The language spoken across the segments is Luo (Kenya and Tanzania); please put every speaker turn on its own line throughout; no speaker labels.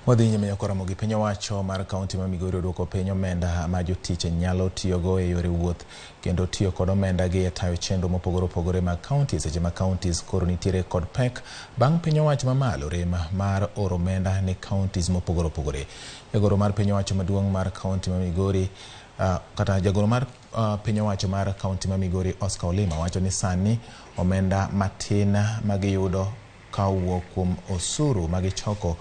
Wadhi nyime nyaka Ramogi. Piny owacho mar kaunti ma Migori oduoko piny omenda ma jotich nyalo tiyogo e yore wuoth kendo tiyo kod omenda gi e tayo chenro mopogore opogore mag kaunti seche ma counties koro nitiere kod pek bang' piny owacho mamalo rem mar oro omenda ne counties mopogore opogore. Jagoro mar piny owacho maduong' mar kaunti ma Migori kata jagoro mar piny owacho mar kaunti ma Migori Oscar Olima wacho ni sani omenda matin magiyudo ka owuok kuom osuru magichoko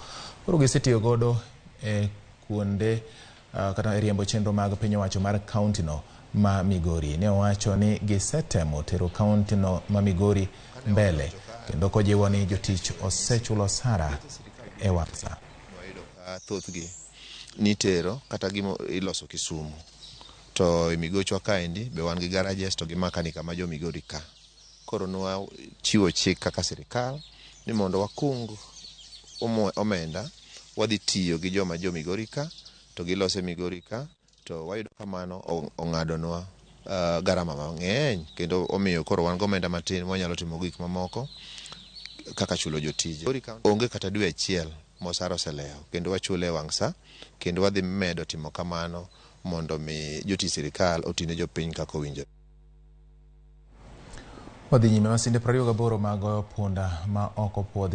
koro gisetiyo godo e kuonde kata e riembo chenro mag piny owacho mar kaunti no ma Migori. Ne owacho ni gisetemo tero kaunti no ma Migori mbele kendo kojiwo ni jotich osechulo osara e wang' sa.
Wayudo ka thothgi nitero kata gimo iloso Kisumu. To e Migochwa kaendi be wan gi garages to gi makanika ma jo Migori ka. Koro nwa chiwo chik kaka sirikal ni mondo wakung omenda wadhi tiyo gi joma jo Migori ka to gilose Migori ka to wayudo ka mano ong'adonwa garama mang'eny kendo omiyo koro wan gomenda matin mwanyalo timo gik mamoko kaka chulo jotije. Onge kata dwe achiel mosara oselewo kendo wachule e wang' sa kendo wadhi medo timo kamano mondo mi jotich sirikal oti ne jopiny kaka owinjore.
Wadhi nyime masinde 28 mag goyo punda ma ok opuodhi.